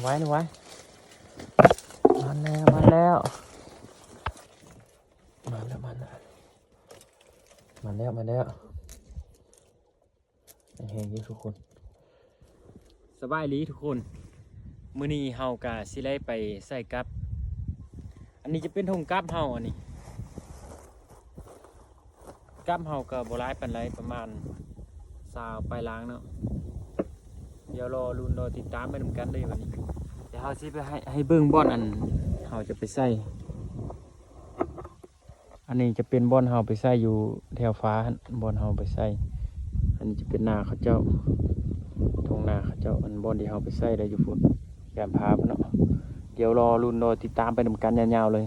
ໄວ້ນະໄວ້ ມາແລ້ວ ມາແລ້ວ ມາແລ້ວ ມາແລ້ວ ມາແລ້ວ ມາແລ້ວ ແຮງຢູ່ທຸກຄົນ. ສະບາຍດີທຸກຄົນ ມື້ນີ້ເຮົາກະຊິໄດ້ໄປໃສ່ກັບ ອັນນີ້ຈະເປັນຖົງກັບເຮົາ ອັນນີ້ ກັບເຮົາກໍບໍ່ຫຼາຍປານໃດ ປະມານຊາວປາຍລັງເນາະ. ດຽວລໍລຸ້ນລໍຕິດຕາມໄປນຳກັນເດີບັດນີ້. ດຽວເຮົາຊິໄປໃຫ້ ໃຫ້ເບິ່ງບ່ອນອັນເຮົາຈະໄປໃສ່. ອັນນີ້ຈະເປັນບ່ອນເຮົາໄປໃສ່ຢູ່ແຖວຟ້າຫັ້ນ ບ່ອນເຮົາໄປໃສ່. ອັນນີ້ຈະເປັນນາເຂົາເຈົ້າ ທົ່ງນາເຂົາເຈົ້າ ອັນບ່ອນທີ່ເຮົາໄປໃສ່ໄດ້ຢູ່ພຸ້ນ ແຄມຜາພຸ້ນເນາະ. ດຽວລໍລຸ້ນລໍຕິດຕາມໄປນຳກັນຍາວໆເລີຍ.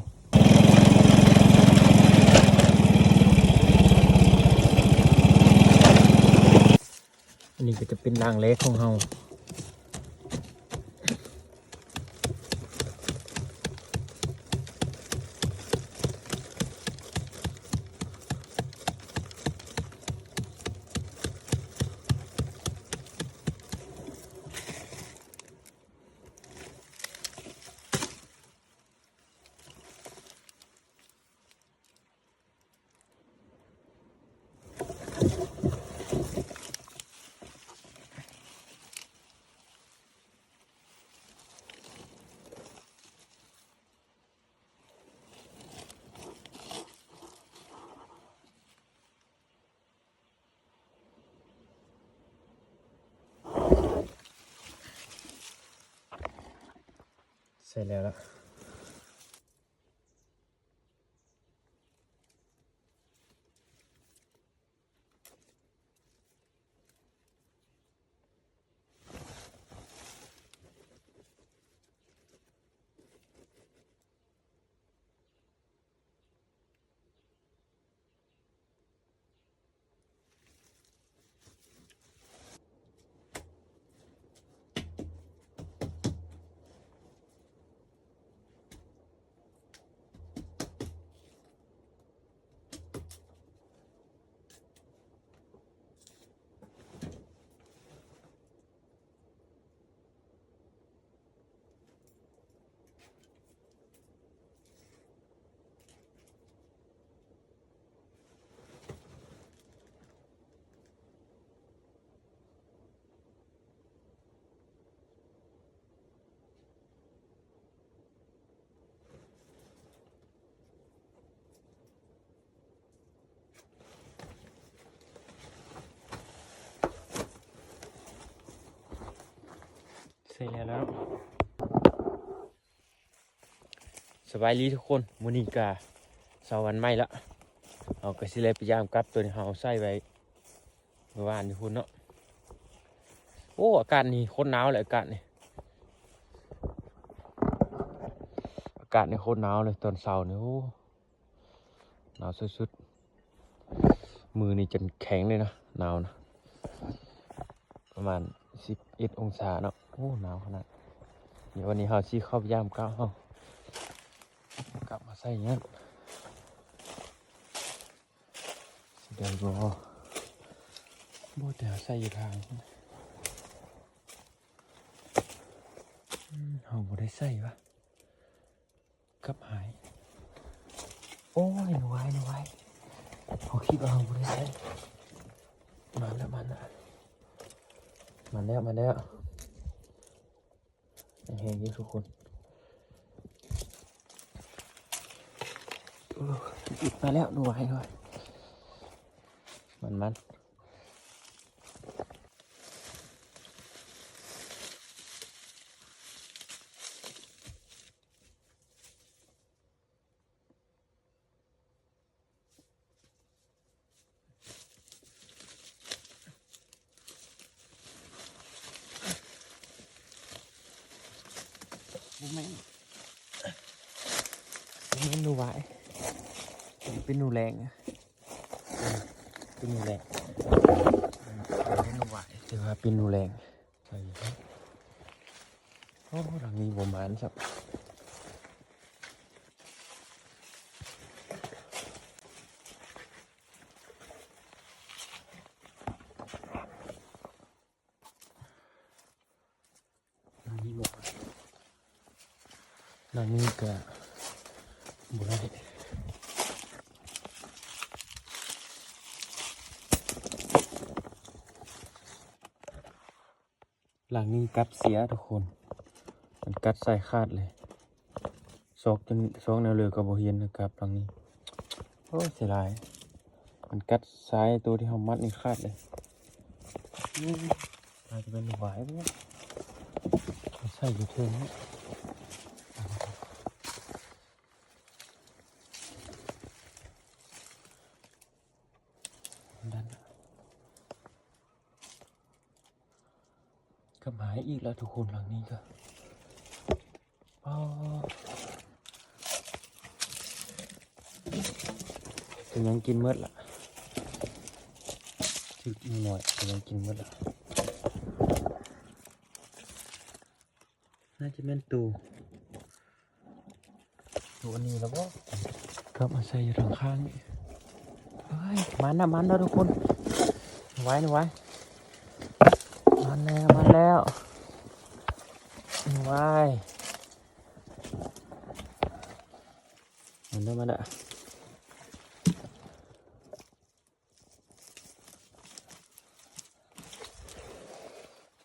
ອັນນີ້ກໍຈະເປັນລາງແລກຂອງເຮົາ. ໃສ່ແລ້ວລະ. ໃສ່ແລ້ວ ແລ້ວ. ສະບາຍດີທຸກຄົນ ມື້ນີ້ກະເຊົ້າວັນໃໝ່ລະ ເຮົາກະຊິໄດ້ໄປຢາມກັບໂຕທີ່ເຮົາໃສ່ໄວ້ມື້ວານຢູ່ພຸ້ນເນາະ. ໂອ້ ອາກາດນີ້ໂຄດໜາວເລີຍ ອາກາດນີ້ ອາກາດນີ້ໂຄດໜາວເລີຍຕອນເຊົ້ານີ້ ໂອ້ ໜາວສຸດໆ. ມືນີ້ຈົນແຂງເລີຍນະ ໜາວນະ ປະມານສິບເອັດອົງສາເນາະ. ໂອ້ ໜາວຂະໜາດ. ດຽວວັນນີ້ເຮົາຊິເຂົ້າໄປຢາມກັບເຮົາ ກັບມາໃສ່ຫຍັງ ຊິໄດ້ບໍ່ ບໍ່ ແຕ່ເຮົາໃສ່ຢູ່ທາງ ອືມ ເຮົາບໍ່ໄດ້ໃສ່ວະ. ກັບຫາຍ ໂອ້ຍ ໜູວາຍ ໜູວາຍ ເຮົາຄິດວ່າເຮົາບໍ່ໄດ້ໃສ່. ມາແລ້ວ ມາແລ້ວ ມາແລ້ວ ມາແລ້ວ ແຮງຢູ່ທຸກຄົນ. ໂອ້ ມາແລ້ວ ໜູວາຍ ໜູວາຍ ມັນ ມັນ. ບໍ່ແມ່ນ ບໍ່ແມ່ນໜູຫວາຍ ເປັນໜູແລງ ເປັນໜູແລງ ເປັນໜູຫວາຍ ແຕ່ວ່າເປັນໜູແລງ. ໃສ່ຢູ່ ໂອ້ ຫຼັງນີ້ບໍ່ໝານຊ້ຳ. ຫຼັງນີ້ບໍ່ໝານ. ຫຼັງນີ້ກະບໍ່ໄດ້ ຫຼັງນີ້ກັບເສຍທຸກຄົນ ມັນກັດສາຍຂາດເລີຍ ຊອກຈົນ ຊອກແນວເລີກະບໍ່ເຫັນກັບຫຼັງນີ້ ໂອ້ຍ ເສຍດາຍ ມັນກັດສາຍໂຕທີ່ເຮົາມັດນີ້ຂາດເລີຍ ອືມ ອາດຈະເປັນຫວາຍບໍ່ ໃສ່ຢູ່ເທິງນີ້ ດັນ ກັບຫາຍອີກແລ້ວທຸກຄົນ ຫຼັງນີ້ກະ ອໍ ເປັນຫຍັງກິນໝົດລະ ຖືກໜ້ອຍ ເປັນຫຍັງກິນໝົດລະ ໜ້າຈະແມ່ນໂຕ ໂຕອັນນີ້ລະບໍ ກັບມາໃສ່ຢູ່ທາງຂ້າງນີ້ ເອີຍ ມານະ ມານະທຸກຄົນ ໄວ ໄວ ມາແລ້ວ ມາແລ້ວ ໄວ ມາເດີ ມາເດີ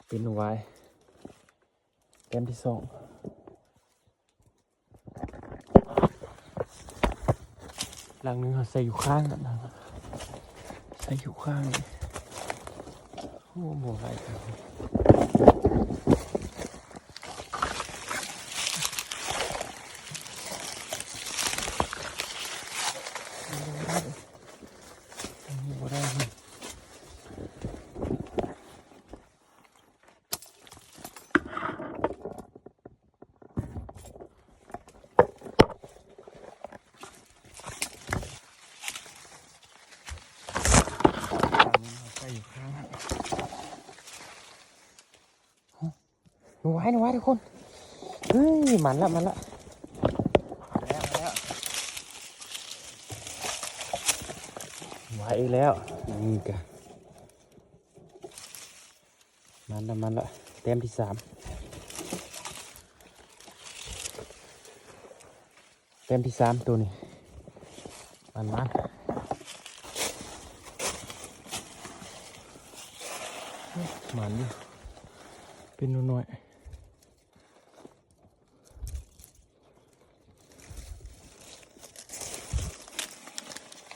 ເປັນຫວາຍ ແຕ້ມທີສອງ ຫຼັງໜຶ່ງເຮົາໃສ່ຢູ່ຂ້າງນັ້ນ ໃສ່ຢູ່ຂ້າງນີ້ ໂອ້ ບໍ່ໄດ້ ບໍ່ໄດ້ ໃສ່ຢູ່ຂ້າງ ໄວ ໄວ ທຸກຄົນ ເຮີ້ຍ ມັນລະ ມັນລະ ມາແລ້ວ ມາແລ້ວ ໄວອີກແລ້ວ ນີ້ກະ ມັນລະ ມັນລະ ແຕ້ມທີສາມ ແຕ້ມທີສາມ ໂຕນີ້ ມັນ ມັນ ມັນຢູ່ ເປັນໜູນ້ອຍ.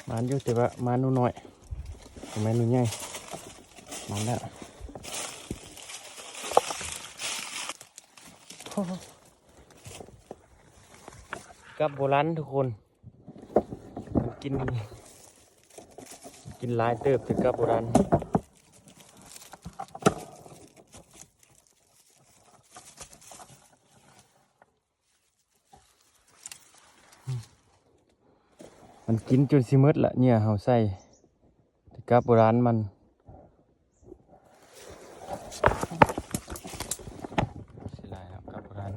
ມານຢູ່ ແຕ່ວ່າມານໜູນ້ອຍ ບໍ່ແມ່ນໜູໃຫຍ່ ມານແລ້ວ ກັບໂບລານທຸກຄົນ ມັນກິນ ກິນຫຼາຍເຕີບ ແຕ່ກັບໂບລານ. ມັນກິນຈົນຊິໝົດລະ ເຫຍື່ອເຮົາໃສ່ ແຕ່ກັບໂບລານມັນ ເສຍດາຍເນາະ ກັບໂບລານ.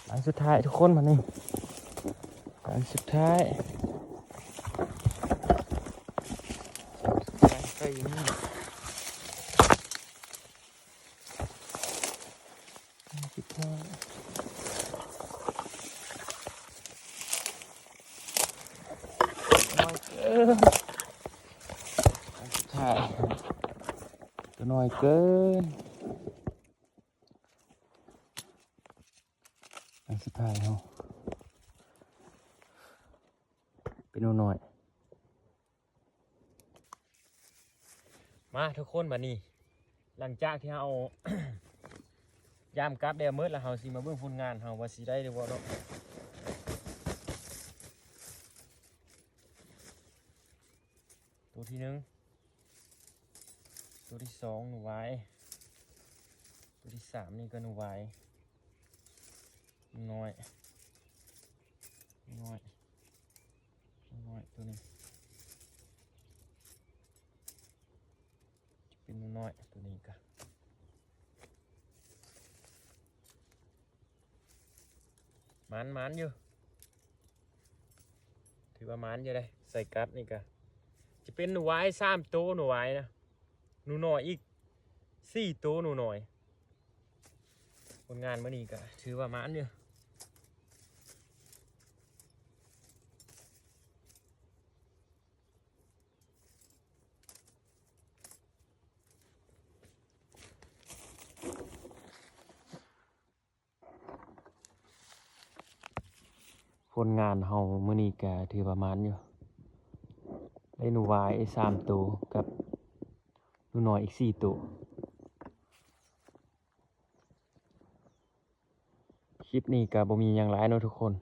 ຫຼັງສຸດທ້າຍທຸກຄົນ ບາດນີ້ ຫຼັງສຸດທ້າຍ ໃສ່ຢູ່ນີ້ ນ້ອຍເກີນ ອັນສຸດທ້າຍ ຕົວນ້ອຍເກີນ ອັນສຸດທ້າຍເຮົາ ເປັນໜູນ້ອຍ. ມາທຸກຄົນ ບາດນີ້ ຫຼັງຈາກທີ່ເຮົາຢາມກັບແລ້ວໝົດ ແລ້ວເຮົາຊິມາເບິ່ງຜົນງານເຮົາວ່າຊິໄດ້ຫຼືບໍ່ເນາະ. ໂຕທີໜຶ່ງ ໂຕທີສອງ ໜູຫວາຍ ໂຕທີສາມນີ້ກໍໜູຫວາຍ ໜູນ້ອຍ ໜູນ້ອຍ ໜູນ້ອຍ ໂຕນີ້ ຈະເປັນໜູນ້ອຍ ໂຕນີ້ກະ ໝານ ໝານຢູ່ ຖືວ່າໝານຢູ່ເດ້. ໃສ່ກັບນີ້ກະ ຈະເປັນໜູຫວາຍສາມໂຕ ໜູຫວາຍນະ ໜູນ້ອຍອີກສີ່ໂຕ ໜູນ້ອຍ ຜົນງານມື້ນີ້ກໍຖືວ່າໝານຢູ່. ຜົນງານເຮົາມື້ນີ້ກະຖືວ່າໝານຢູ່ ໄດ້ໜູຫວາຍສາມໂຕ ກັບໜູນ້ອຍອີກສີ່ໂຕ. ຄລິບນີ້ກະບໍ່ມີຫຍັງຫຼາຍເນາະທຸກຄົນ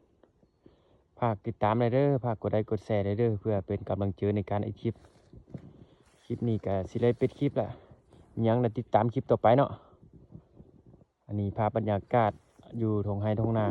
ຝາກຕິດຕາມແດ່ເດີ ຝາກກົດໄລກົດແຊແດ່ເດີ ເພື່ອເປັນກຳລັງໃຈໃນການເຮັດຄລິບ. ຄລິບນີ້ກະຊິໄດ້ປິດຄລິບລະ ມີຫຍັງລະຕິດຕາມຄລິບຕໍ່ໄປເນາະ. ອັນນີ້ພາບບັນຍາກາດຢູ່ທົ່ງໄຮ່ທົ່ງນາ.